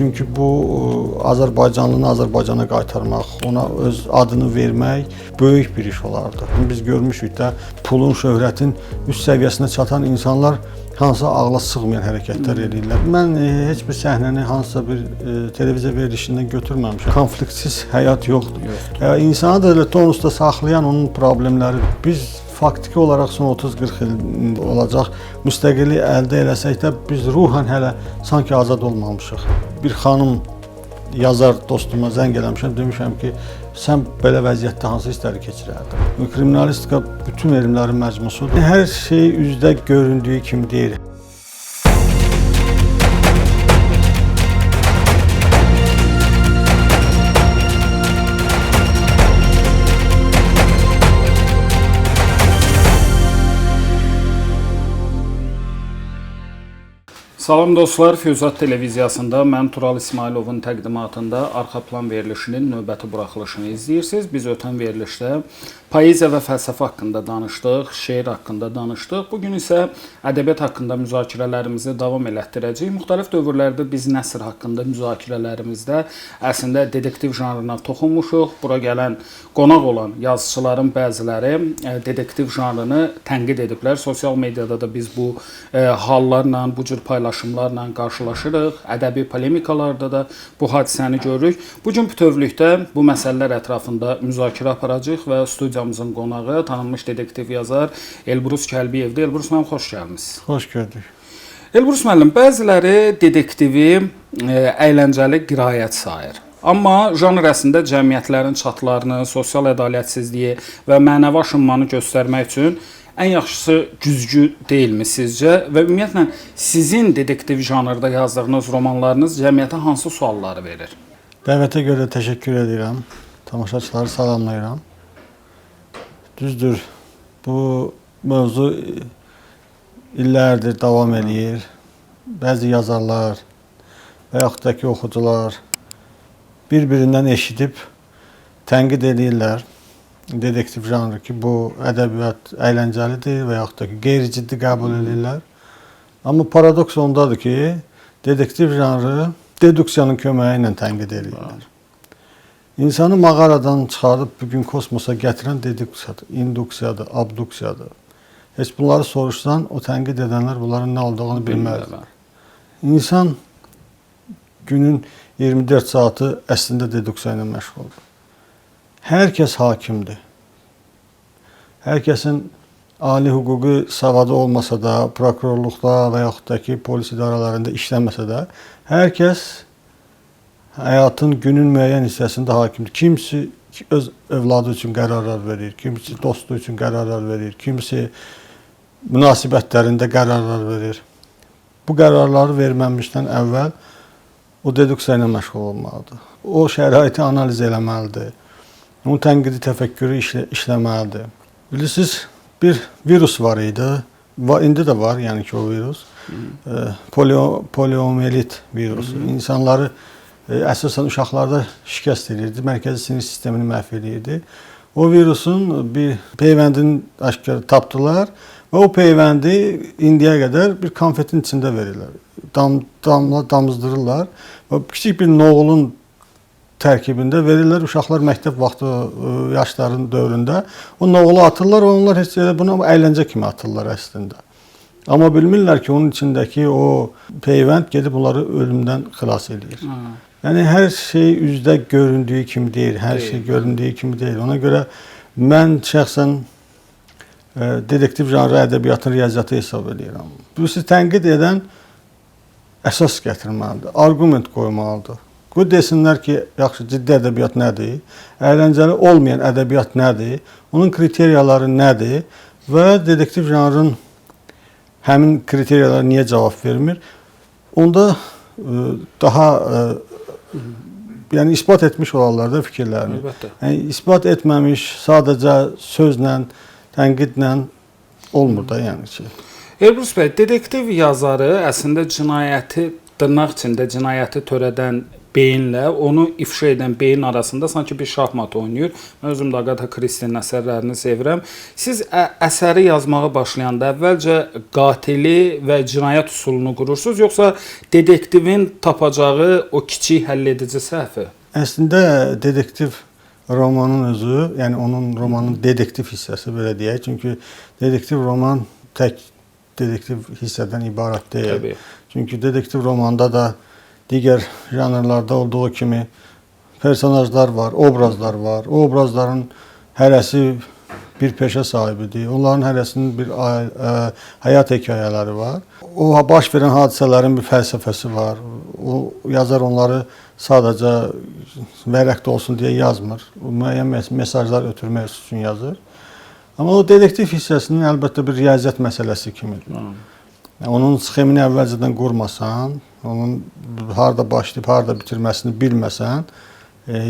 Çünki bu Azərbaycanlını Azərbaycana qaytarmaq, ona öz adını vermək böyük bir iş olardı. Biz görmüşük də pulun, şöhrətin üst səviyyəsinə çatan insanlar hansısa ağla sığmayan hərəkətlər eləyirlər. Mən heç bir səhnəni hansısa bir televiziya verilişindən götürməmişəm. Konfliktsiz həyat yoxdur. İnsanı da elə tonusda saxlayan onun problemləri. Biz faktiki olaraq son 30-40 il olacaq müstəqillik əldə eləsək də biz ruhən hələ sanki azad olmamışıq. Bir xanım yazar dostuma zəng eləmişəm, demişəm ki, sən belə vəziyyətdə hansı hissləri keçirərdin? Kriminalistika bütün elmlərin məcmusudur. Hər şey üzdə göründüyü kimi deyil. Salam dostlar, Füyuzat televiziyasında mən Tural İsmayılovun təqdimatında Arxa Plan verilişinin növbəti buraxılışını izləyirsiniz. Biz ötən verilişdə poeziya və fəlsəfə haqqında danışdıq, şeir haqqında danışdıq. Bugün isə ədəbiyyat haqqında müzakirələrimizi davam elətdirəcəyik. Müxtəlif dövrlərdə biz nəsr haqqında müzakirələrimizdə əslində detektiv janrına toxunmuşuq. Bura gələn, qonaq olan yazıçıların bəziləri detektiv janrını tənqid ediblər. Sosial mediada da biz bu hallarla, bu cür paylaşımlarla qarşılaşırıq. Ədəbi polemikalarda da bu hadisəni görürük. Bu gün bütövlükdə bu məsələlər ətrafında müzakirə aparacağıq və studiyamızın qonağı tanınmış detektiv yazar Elbrus Kəlbiyevdir. Elbrus müəllim, xoş gəlmisiniz. Xoş gördük. Elbrus müəllim, bəziləri detektivi əyləncəli qiraət sayır. Amma janr əslində cəmiyyətlərin çatlarını, sosial ədalətsizliyi və mənəvi aşınmanı göstərmək üçün ən yaxşısı güzgü deyilmi sizcə? Və ümumiyyətlə sizin detektiv janrda yazdığınız romanlarınız cəmiyyətə hansı sualları verir? Dəvətə görə təşəkkür edirəm. Tamaşaçıları salamlayıram. Düzdür, bu mövzu illərdir davam eləyir. Bəzi yazarlar və yaxud da ki, oxucular bir-birindən eşidib tənqid eləyirlər. Detektiv janrı ki, bu ədəbiyyat əyləncəlidir və yaxud da ki, qeyri-ciddi qəbul eləyirlər. Amma paradoks ondadır ki, detektiv janrı deduksiyanın köməyi ilə tənqid eləyirlər. İnsanı mağaradan çıxarıb bugün kosmosa gətirən deduksiyadır, induksiyadır, abduksiyadır. Heç bunları soruşsan, o tənqid edənlər bunların nə olduğunu bilməzlər. İnsan günün 24 saatı əslində deduksiya ilə məşğuldur. Hər kəs hakimdir. Hər kəsin ali hüquqi savadı olmasa da, prokurorluqda və yaxud da ki, polis idarələrində işləməsə də, hər kəs həyatın günün müəyyən hissəsində hakimdir. Kimisi öz övladı üçün qərarlar verir, kimisi dostu üçün qərarlar verir, kimisi münasibətlərində qərarlar verir. Bu qərarları verməmişdən əvvəl o deduksiya ilə məşğul olmalıdır. O şəraiti analiz eləməlidir. Onun tənqidi təfəkkürü işləməlidir. Bilirsiniz, bir virus var idi. İndi də var, yəni ki, o virus. Poliomiyelit virusu. İnsanları əsasən uşaqlarda şikəst edirdi, mərkəzi sinir sistemini məhv edirdi. O virusun bir peyvəndini aşkar tapdılar və o peyvəndi indiyə qədər bir konfetin içində verirlər. Damla damızdırırlar və kiçik bir noğulun tərkibində verirlər. Uşaqlar məktəb vaxtı yaşların dövründə o noğulu atırlar və onlar heç elə bunu əyləncə kimi atırlar əslində. Amma bilmirlər ki, onun içindəki o peyvənd gedib onları ölümdən xilas eləyir. Yəni hər şey üzdə göründüyü kimi deyil, hər şey göründüyü kimi deyil. Ona görə mən şəxsən detektiv janrı ədəbiyyatın riyaziyyatı hesab eləyirəm. Bilirsiniz, tənqid edən əsas gətirməlidir, arqument qoymalıdır. Qoy desinlər ki, yaxşı, ciddi ədəbiyyat nədir, əyləncəli olmayan ədəbiyyat nədir, onun kriteriyaları nədir və detektiv janrın həmin kriteriyalara niyə cavab vermir? Onda daha yəni isbat etmiş olarlar da fikirlərini. Əlbəttə. Yəni isbat etməmiş, sadəcə sözlə, tənqidlə olmur da yəni ki. Elbrus bəy, detektiv yazarı əslində cinayəti dırnaq içində cinayəti törədən beyinlə onu ifşa edən beyin arasında sanki bir şahmat oynayır. Mən özüm də Agatha Christie-nin əsərlərini sevirəm. Siz əsəri yazmağa başlayanda əvvəlcə qatili və cinayət üsulunu qurursunuz, yoxsa detektivin tapacağı o kiçik həlledici səhvi? Əslində detektiv romanın özü, yəni onun romanın detektiv hissəsi belə deyək. Çünki detektiv roman tək detektiv hissədən ibarət deyil. Təbii. Çünki detektiv romanda da digər janrlarda olduğu kimi personajlar var, obrazlar var. O obrazların hərəsi bir peşə sahibidir. Onların hərəsinin bir həyat hekayələri var. O baş verən hadisələrin bir fəlsəfəsi var. O yazar onları sadəcə vərəqdə olsun deyə yazmır. O müəyyən mesajlar ötürmək üçün yazır. Amma o detektiv hissəsinin əlbəttə bir riyaziyyat məsələsi kimidir. Yəni, onun sxemini əvvəlcədən qurmasan, onun harda başlayıb harda bitirməsini bilməsən,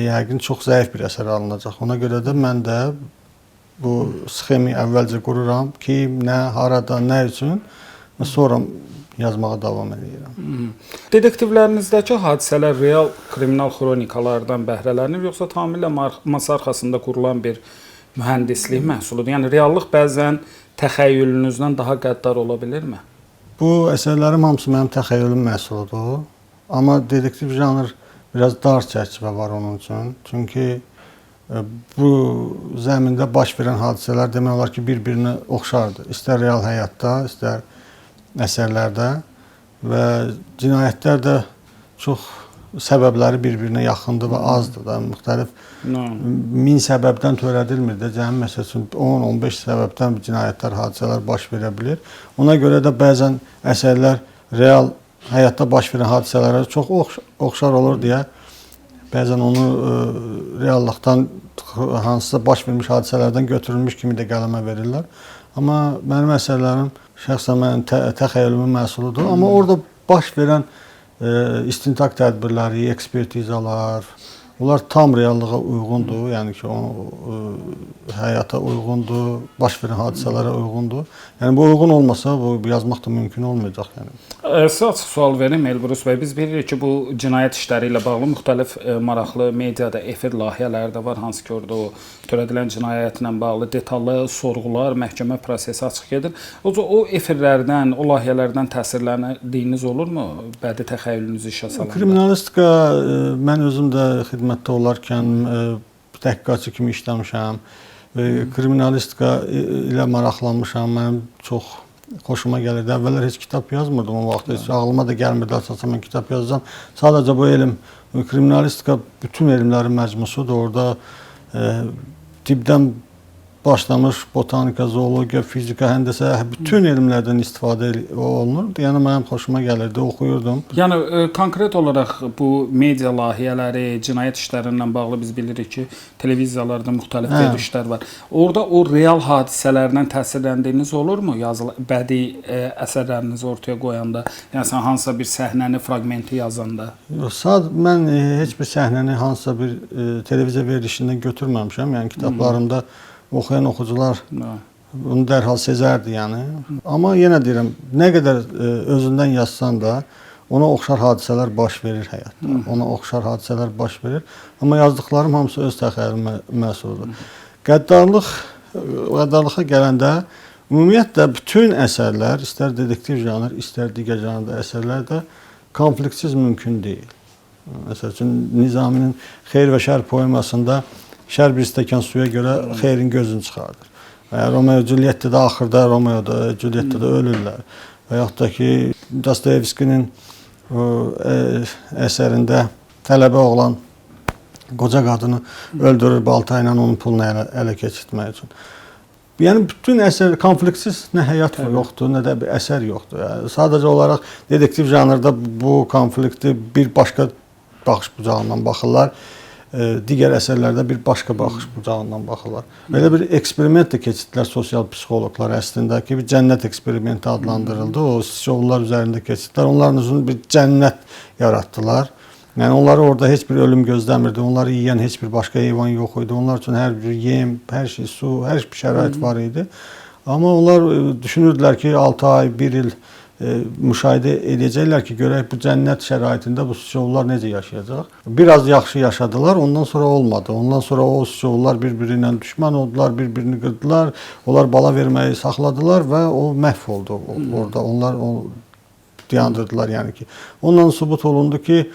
yəqin çox zəif bir əsər alınacaq. Ona görə də mən də bu sxemi əvvəlcə qururam, kim, nə, harada, nə üçün və sonra yazmağa davam edirəm. Detektivlərinizdəki hadisələr real kriminal xronikalardan bəhrələnir, yoxsa tamamilə masa arxasında qurulan bir mühəndislik məhsuludur? Yəni reallıq bəzən təxəyyülünüzdən daha qəddar ola bilirmi? Bu əsərlərim hamısı mənim təxəyyülüm məhsuludur. Amma detektiv janr biraz dar çərçivə var onun üçün. Çünki bu zəmində baş verən hadisələr demək olar ki, bir-birinə oxşardır. İstər real həyatda, istər əsərlərdə və cinayətlər də çox səbəbləri bir-birinə yaxındır və azdır da, müxtəlif min səbəbdən törədilmir də. Cəmi məsəl üçün 10-15 səbəbdən cinayətlər, hadisələr baş verə bilir. Ona görə də bəzən əsərlər real həyatda baş verən hadisələrə çox oxşar olur deyə bəzən onu reallıqdan hansısa baş vermiş hadisələrdən götürülmüş kimi də qələmə verirlər. Amma mənim əsərlərim şəxsən mənim təxəyyülümün məhsuludur. Amma orada baş verən istintaq tədbirləri, ekspertizalar, onlar tam reallığa uyğundur. Yəni ki, o həyata uyğundur, baş verən hadisələrə uyğundur. Yəni bu uyğun olmasa bu yazmaq da mümkün olmayacaq yəni. Sizə açıq sual verim Elbrus bəy. Biz bilirik ki, bu cinayət işləri ilə bağlı müxtəlif maraqlı mediada efir layihələri də var, hansı ki, orada o törədilən cinayətlə bağlı detallı sorğular, məhkəmə prosesi açıq gedir. O efirlərdən, o layihələrdən təsirləndiyiniz olurmu? Bədii təxəyyülünüzü işə salanda. Kriminalistika mən özüm də xidmətdə olarkən təhqiqatçı kimi işləmişəm. Kriminalistika ilə maraqlanmışam. Mənim çox xoşuma gəlirdi. Əvvəllər heç kitab yazmırdım o vaxt. Heç ağlıma da gəlmirdi əsasən mən kitab yazacağam. Sadəcə bu elm, kriminalistika bütün elmlərin məcmusudur. Orada tibbdən başlamış botanika, zoologiya, fizika, həndəsə bütün elmlərdən istifadə olunur. Yəni mənim xoşuma gəlirdi, oxuyurdum. Yəni konkret olaraq bu media layihələri, cinayət işlərindən bağlı biz bilirik ki, televiziyalarda müxtəlif verilişlər var. Orada o real hadisələrdən təsirləndiyiniz olurmu? Yazılı bədii əsərlərinizi ortaya qoyanda, yəni sən hansısa bir səhnəni, fraqmenti yazanda. Yox, mən heç bir səhnəni hansısa bir televiziya verilişindən götürməmişəm. Yəni kitablarımda oxuyan oxucular bunu dərhal sezərdi yəni. Amma yenə deyirəm, nə qədər özündən yazsan da ona oxşar hadisələr baş verir həyatda. Ona oxşar hadisələr baş verir. Amma yazdıqlarım hamısı öz təxəyyülüm məhsuludur. Qəddarlığa gələndə ümumiyyətlə bütün əsərlər, istər detektiv janr, istər digər janrda əsərlər də konfliktsiz mümkün deyil. Məsəl üçün Nizaminin Xeyr və Şər poemasında şər bir stəkan suya görə xeyrin gözünü çıxardır. Və ya Romeo Juliet'də də axırda Romeo da Juliet'də də ölürlər. Və yaxud da ki Dostoyevskinin o əsərində tələbə oğlan qoca qadını öldürür balta ilə onun pulunu ələ keçirtmək üçün. Yəni bütün əsər konfliktsiz nə həyat yoxdur, nə də bir əsər yoxdur. Yəni, sadəcə olaraq detektiv janrda bu konflikti bir başqa baxış bucağından baxırlar. Digər əsərlərdə bir başqa baxış bucağından baxırlar. Belə bir eksperiment də keçirdilər sosial psixoloqlar əslində ki, bir cənnət eksperimenti adlandırıldı. O siçovullar üzərində keçirdilər. Onların üçün bir cənnət yaratdılar. Yəni onları orada heç bir ölüm gözləmirdi. Onları yeyən heç bir başqa heyvan yox idi. Onlar üçün hər bir yem, hər şey, su, hər bir şərait var idi. Amma onlar düşünürdülər ki, 6 ay, 1 il müşahidə edəcəklər ki, görək bu cənnət şəraitində bu siçovullar necə yaşayacaq. Biraz yaxşı yaşadılar, ondan sonra olmadı. Ondan sonra o siçovullar bir-biri ilə düşmən oldular, bir-birini qırdılar. Onlar bala verməyi saxladılar və o məhv oldu orada. Onlar o dayandırdılar yəni ki. Ondan sübut olundu ki,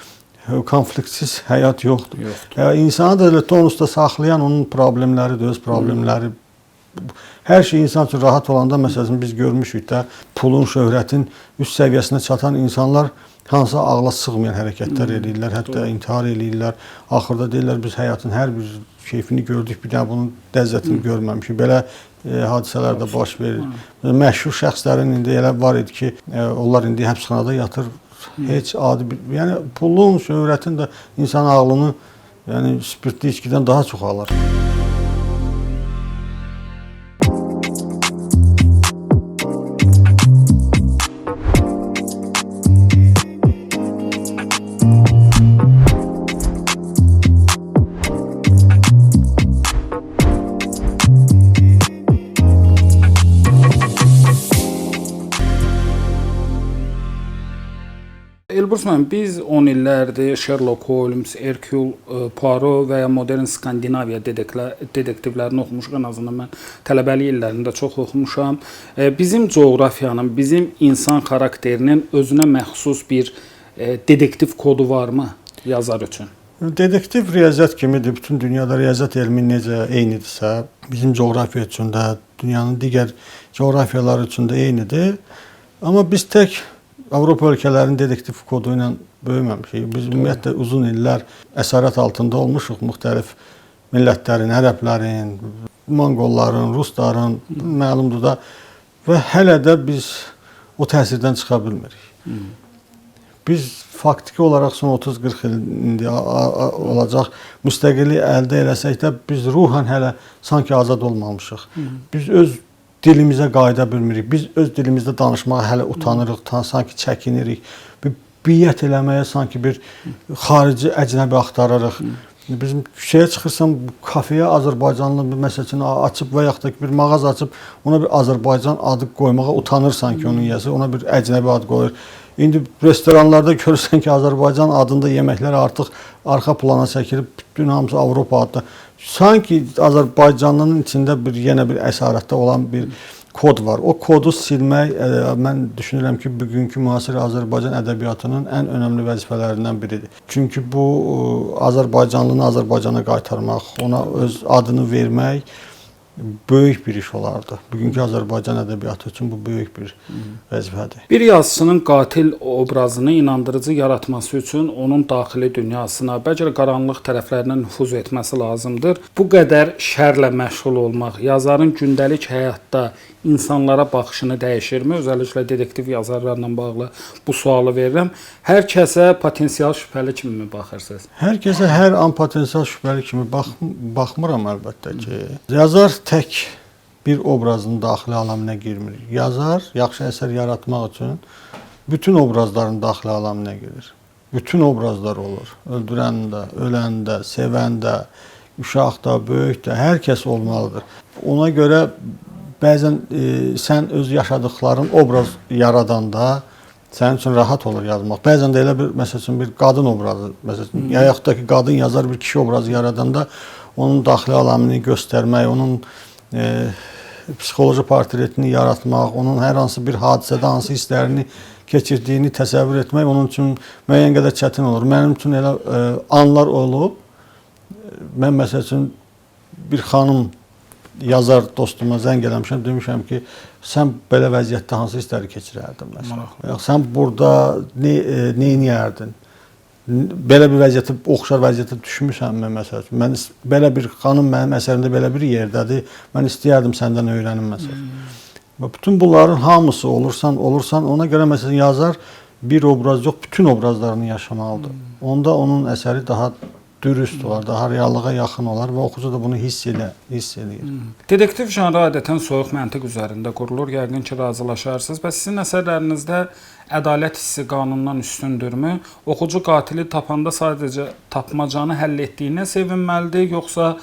konfliktsiz həyat yoxdur. İnsanı da elə tonusda saxlayan onun problemləridir, öz problemləri. Hər şey insan üçün rahat olanda, məsələn, biz görmüşük də, pulun, şöhrətin üst səviyyəsinə çatan insanlar hansısa ağla sığmayan hərəkətlər eləyirlər, hətta intihar eləyirlər. Axırda deyirlər, biz həyatın hər bir keyfini gördük, bir daha bunun ləzzətini görməmişik. Belə hadisələr də baş verir. Məşhur şəxslərin indi elə var idi ki, onlar indi həbsxanada yatır. Heç adi bir, yəni pulun, şöhrətin də insan ağlını, yəni spirtli içkidən daha çox alır. Elbrus müəllim, biz 10 illərdir Sherlock Holmes, Hercule Poirot və ya modern Skandinaviya detektivlərini oxumuşuq. Ən azından mən tələbəlik illərində çox oxumuşam. Bizim coğrafiyanın, bizim insan xarakterinin özünə məxsus bir detektiv kodu varmı yazar üçün? Detektiv riyaziyyat kimidir. Bütün dünyada riyaziyyat elmi necə eynidirsə, bizim coğrafiya üçün də, dünyanın digər coğrafiyaları üçün də eynidir. Amma biz tək Avropa ölkələrinin detektiv kodu ilə böyüməmişik. Biz ümumiyyətlə uzun illər əsarət altında olmuşuq müxtəlif millətlərin, ərəblərin, monqolların, rusların, məlumdur da, və hələ də biz o təsirdən çıxa bilmirik. Biz faktiki olaraq son 30-40 il indi olacaq müstəqillik əldə eləsək də biz ruhən hələ sanki azad olmamışıq. Biz öz dilimizə qayıda bilmirik. Biz öz dilimizdə danışmağa hələ utanırıq, sanki çəkinirik. Bir biət eləməyə sanki bir xarici əcnəbi axtarırıq. Bizim küçəyə çıxırsan, kafeyə Azərbaycanlı bir məsəl üçün açıb və yaxud da ki, bir mağaza açıb ona bir Azərbaycan adı qoymağa utanırsan ki, onun yiyəsi ona bir əcnəbi ad qoyur. İndi restoranlarda görürsən ki, Azərbaycan adında yeməklər artıq arxa plana çəkilib, bütün hamısı Avropa adında. Sanki Azərbaycanlının içində bir yenə bir əsarətdə olan bir kod var. O kodu silmək, mən düşünürəm ki, bugünkü müasir Azərbaycan ədəbiyyatının ən önəmli vəzifələrindən biridir. Çünki bu Azərbaycanlını Azərbaycana qaytarmaq, ona öz adını vermək böyük bir iş olardı. Bugünkü Azərbaycan ədəbiyyatı üçün bu böyük bir vəzifədir. Bir yazıçının qatil obrazını inandırıcı yaratması üçün onun daxili dünyasına, bəlkə də qaranlıq tərəflərinə nüfuz etməsi lazımdır. Bu qədər şərlə məşğul olmaq yazarın gündəlik həyatda insanlara baxışını dəyişirmi? Özəlliklə detektiv yazarlarla bağlı bu sualı verirəm. Hər kəsə potensial şübhəli kimi mi baxırsınız? Hər kəsə hər an potensial şübhəli kimi baxmıram əlbəttə ki. Yazar tək bir obrazın daxili aləminə girmir. Yazar yaxşı əsər yaratmaq üçün bütün obrazların daxili aləminə girir. Bütün obrazlar olur. Öldürən də, ölən də, sevən də, uşaq da, böyük də, hər kəs olmalıdır. Ona görə bəzən sən öz yaşadıqların obraz yaradanda sənin üçün rahat olur yazmaq. Bəzən də elə bir, məsəl üçün, bir qadın obrazı, məsəl üçün, yaxud da ki, qadın yazar bir kişi obrazı yaradanda onun daxili aləmini göstərmək, onun psixoloji portretini yaratmaq, onun hər hansı bir hadisədə hansı hisslərini keçirdiyini təsəvvür etmək onun üçün müəyyən qədər çətin olur. Mənim üçün elə anlar olub. Mən məsəl üçün bir xanım yazar dostuma zəng eləmişəm, demişəm ki, sən belə vəziyyətdə hansı hissləri keçirərdin məsələn? Yox, sən burada nə eləyərdin? Belə bir vəziyyətə, oxşar vəziyyətə düşmüsənmi məsəl üçün? Mən belə bir xanım mənim əsərimdə belə bir yerdədir. Mən istəyərdim səndən öyrənim məsələn. Bütün bunların hamısı olursan, ona görə məsələn yazar bir obraz yox, bütün obrazlarını yaşamalıdır. Onda onun əsəri daha dürüst olar, daha reallığa yaxın olar və oxucu da bunu hiss eləyir. Detektiv janrı adətən soyuq məntiq üzərində qurulur. Yəqin ki, razılaşarsınız. Bəs sizin əsərlərinizdə ədalət hissi qanundan üstündürmü? Oxucu qatili tapanda sadəcə tapmacanı həll etdiyinə sevinməlidir, yoxsa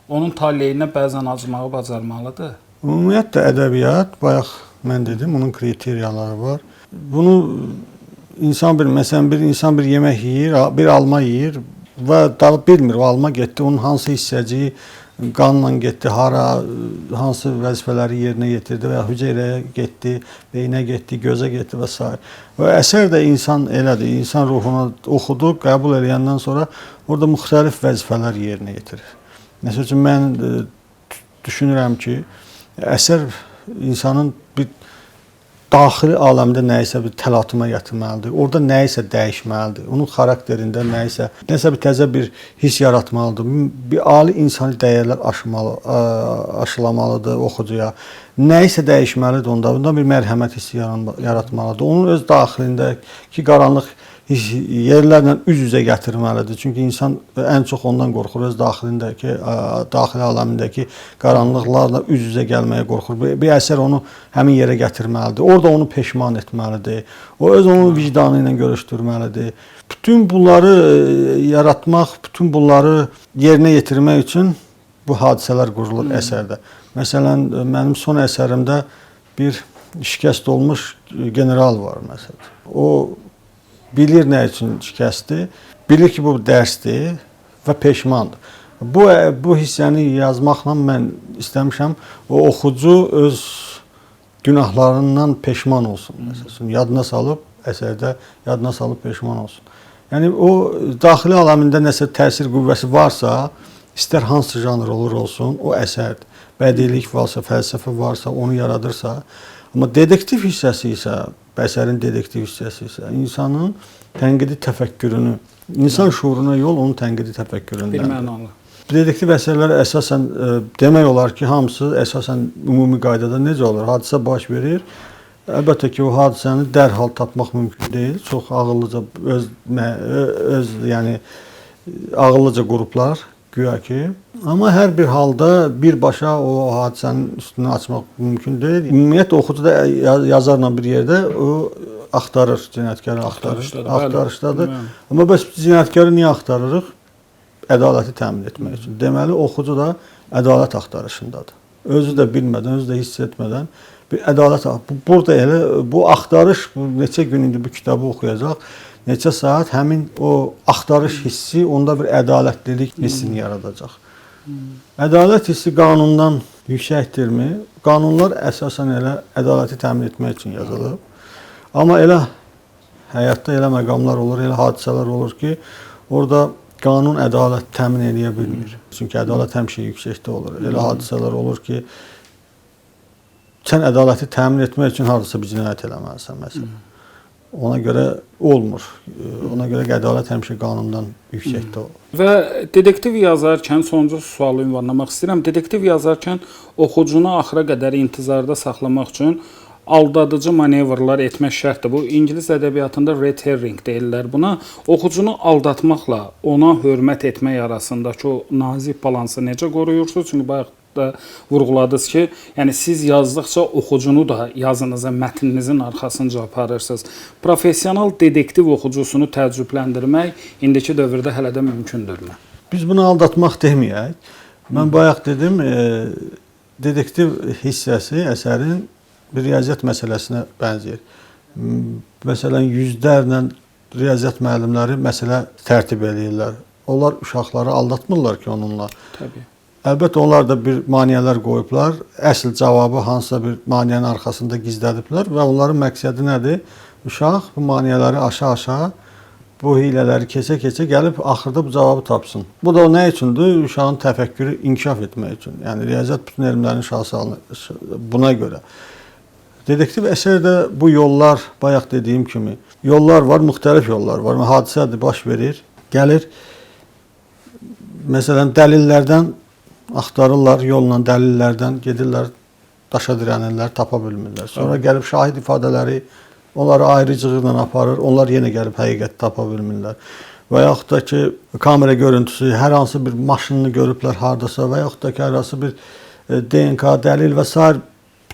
onun taleyinə bəzən acımağı bacarmalıdır? Ümumiyyətlə ədəbiyyat, bayaq mən dedim, onun kriteriyaları var. Bunu insan bir, məsələn, bir insan bir yemək yeyir, bir alma yeyir və daha bilmir o alma getdi, onun hansı hissəciyi qanla getdi, hara, hansı vəzifələri yerinə yetirdi və ya hüceyrəyə getdi, beyinə getdi, gözə getdi və s. Və əsər də insan elədir, insan ruhuna oxudu, qəbul eləyəndən sonra orada müxtəlif vəzifələr yerinə yetirir. Məsəl üçün, mən düşünürəm ki, əsər insanın bir daxili aləmdə nəyisə bir təlatüma gətirməlidir. Orada nəyisə dəyişməlidir. Onun xarakterində nəyisə bir təzə bir hiss yaratmalıdır. Bir ali insani dəyərlər aşılamalıdır oxucuya. Nəyisə dəyişməlidir onda. Bundan bir mərhəmət hissi yaratmalıdır. Onun öz daxilindəki qaranlıq yerlərlə üz-üzə gətirməlidir. Çünki insan ən çox ondan qorxur, öz daxilindəki, daxili aləmindəki qaranlıqlarla üz-üzə gəlməyə qorxur. Bir əsər onu həmin yerə gətirməlidir. Orada onu peşman etməlidir. O öz onun vicdanı ilə görüşdürməlidir. Bütün bunları yaratmaq, bütün bunları yerinə yetirmək üçün bu hadisələr qurulur əsərdə. Məsələn, mənim son əsərimdə bir şikəst olmuş general var məsələn. O bilir nə üçün şikəstdir, bilir ki, bu dərsdir və peşmandır. Bu hissəni yazmaqla mən istəmişəm, o oxucu öz günahlarından peşman olsun. Məsələn, yadına salıb, əsərdə yadına salıb peşman olsun. Yəni, o daxili aləmində nəsə təsir qüvvəsi varsa, istər hansı janr olur olsun, o əsərdir. Bədilik varsa, fəlsəfə varsa, onu yaradırsa, amma dedektiv hissəsi isə, əsərin dedektiv hissəsi isə insanın tənqidi təfəkkürünü, insan şuuruna yol onun tənqidi təfəkküründəndir. Bir mənalı. Dedektiv əsərlər əsasən demək olar ki, hamısı əsasən ümumi qaydada necə olur? Hadisə baş verir. Əlbəttə ki, o hadisəni dərhal tapmaq mümkün deyil. Çox ağıllıca öz yəni ağıllıca qruplar güya ki. Amma hər bir halda birbaşa o hadisənin üstünü açmaq mümkün deyil. Ümumiyyətlə oxucu da yazarla bir yerdə o axtarır, cinayətkarı axtarır. Axtarışdadır. Amma bəs cinayətkarı niyə axtarırıq? Ədaləti təmin etmək üçün. Deməli, oxucu da ədalət axtarışındadır. Özü də bilmədən, özü də hiss etmədən bir ədalət. Burada elə bu axtarış, bu neçə gün indi bu kitabı oxuyacaq, neçə saat həmin o axtarış hissi onda bir ədalətlilik hissini yaradacaq. Ədalət hissi qanundan yüksəkdirmi? Qanunlar əsasən elə ədaləti təmin etmək üçün yazılıb. Amma elə həyatda elə məqamlar olur, elə hadisələr olur ki, orada qanun ədalət təmin eləyə bilmir. Çünki ədalət həmişə yüksəkdə olur. Elə hadisələr olur ki, sən ədaləti təmin etmək üçün hardasa bir cinayət eləməlisən məsələn. Ona görə olmur. Ona görə ədalət həmişə qanundan yüksəkdə olur. Və dedektiv yazarkən, sonuncu sualı ünvanlamaq istəyirəm. Dedektiv yazarkən oxucunu axıra qədər intizarda saxlamaq üçün aldadıcı manevrlar etmək şərtdir. Bu, İngilis ədəbiyyatında red herring deyirlər buna. Oxucunu aldatmaqla ona hörmət etmək arasındakı o nazik balansı necə qoruyursunuz? Çünki bayaq da vurğuladınız ki, yəni siz yazdıqca oxucunu da yazınıza, mətninizin arxasınca aparırsınız. Professional dedektiv oxucusunu təəccübləndirmək indiki dövrdə hələ də mümkündürmü? Biz bunu aldatmaq deməyək. Mən bayaq dedim, dedektiv hissəsi əsərin bir riyaziyyat məsələsinə bənzəyir. Məsələn, yüzlərlə riyaziyyat müəllimləri məsələ tərtib eləyirlər. Onlar uşaqları aldatmırlar ki, onunla. Təbii. Əlbəttə, onlar da bir maneələr qoyublar. Əsl cavabı hansısa bir maneənin arxasında gizlədiblər və onların məqsədi nədir? Uşaq bu maneələri aşa-aşa, bu hilələri keçə-keçə gəlib axırda bu cavabı tapsın. Bu da o nə üçündür? Uşağın təfəkkürü inkişaf etmək üçün. Yəni, riyaziyyat bütün elmlərin şahsı alınır buna görə. Dedektiv əsərdə bu yollar, bayaq dediyim kimi, yollar var, müxtəlif yollar var. Hadisədir, baş verir, gəlir. Məsələn, dəlillərdən axtarırlar, yolla dəlillərdən gedirlər, daşa dirənirlər, tapa bilmirlər. Sonra gəlib şahid ifadələri onları ayrı cığırla aparır, onlar yenə gəlib həqiqəti tapa bilmirlər. Və yaxud da ki, kamera görüntüsü, hər hansı bir maşınını görüblər hardasa və yaxud da ki, hər hansı bir DNK, dəlil və s.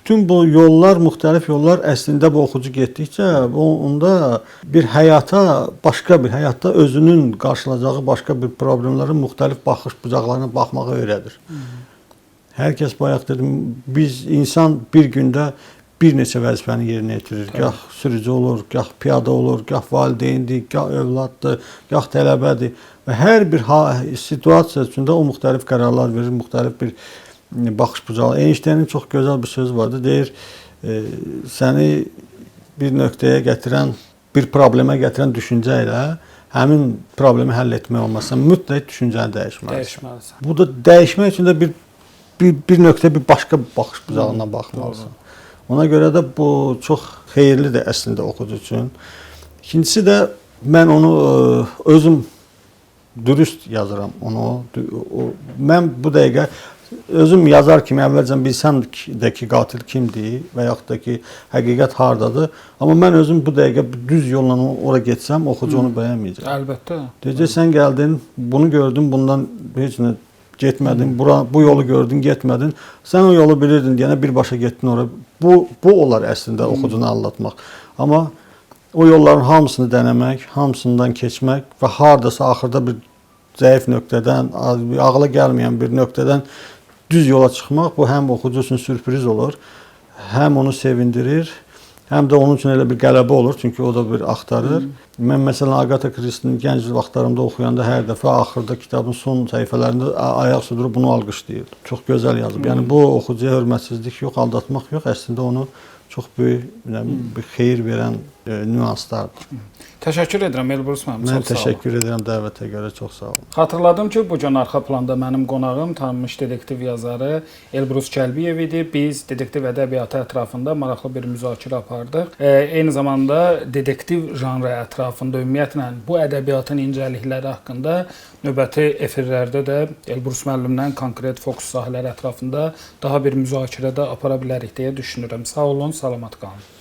Bütün bu yollar, müxtəlif yollar əslində bu oxucu getdikcə onda bir həyata, başqa bir həyatda özünün qarşılacağı başqa bir problemlərin müxtəlif baxış bucaqlarına baxmağı öyrədir. Hər kəs bayaq dedim, biz insan bir gündə bir neçə vəzifəni yerinə yetirir. Gah sürücü olur, gah piyada olur, gah valideyndir, gah övladdır, gah tələbədir və hər bir situasiya üçün də o müxtəlif qərarlar verir, müxtəlif bir baxış bucağı. Einsteynin çox gözəl bir sözü vardı. Deyir, səni bir nöqtəyə gətirən, bir problemə gətirən düşüncə ilə həmin problemi həll etmək olmaz. Sən mütləq düşüncəni dəyişməlisən. Dəyişməlisən. Bu da dəyişmək üçün də bir nöqtə, bir başqa baxış bucağından baxmalısan. Doğru. Ona görə də bu çox xeyirlidir əslində oxucu üçün. İkincisi də mən onu özüm dürüst yazıram onu. Mən bu dəqiqə özüm yazar kimi əvvəlcən bilsəm də ki, qatil kimdir və yaxud da ki, həqiqət hardadır. Amma mən özüm bu dəqiqə düz yolla ora getsəm, oxucu onu bəyənməyəcək. Əlbəttə. Deyəcək, sən gəldin, bunu gördün, bundan heç nə getmədin, bu yolu gördün, getmədin. Sən o yolu bilirdin, deyənə birbaşa getdin ora. Bu olar əslində oxucunu aldatmaq. Amma o yolların hamısını dənəmək, hamısından keçmək və hardasa axırda bir zəif nöqtədən, ağla gəlməyən bir nöqtədən düz yola çıxmaq, bu həm oxucu üçün sürpriz olur, həm onu sevindirir, həm də onun üçün elə bir qələbə olur, çünki o da bir axtarır. Mən məsələn Agatha Christie-nin gənc vaxtlarımda oxuyanda hər dəfə axırda kitabın son səhifələrində ayaq üstə durub bunu alqışlayırdım. Çox gözəl yazıb. Yəni bu oxucuya hörmətsizlik yox, aldatmaq yox, əslində onu çox böyük bir xeyir verən nüanslardır. Təşəkkür edirəm Elbrus müəllim. Mən çox sağ olun. təşəkkür edirəm dəvətə görə, çox sağ olun. Xatırladım ki, bu gün arxa planda mənim qonağım tanınmış detektiv yazarı Elbrus Kəlbiyev idi. Biz detektiv ədəbiyyatı ətrafında maraqlı bir müzakirə apardıq. Eyni zamanda detektiv janrı ətrafında ümumiyyətlə bu ədəbiyyatın incəlikləri haqqında növbəti efirlərdə də Elbrus müəllimlə konkret fokus sahələri ətrafında daha bir müzakirə də apara bilərik deyə düşünürəm. Sağ olun, salamat qalın.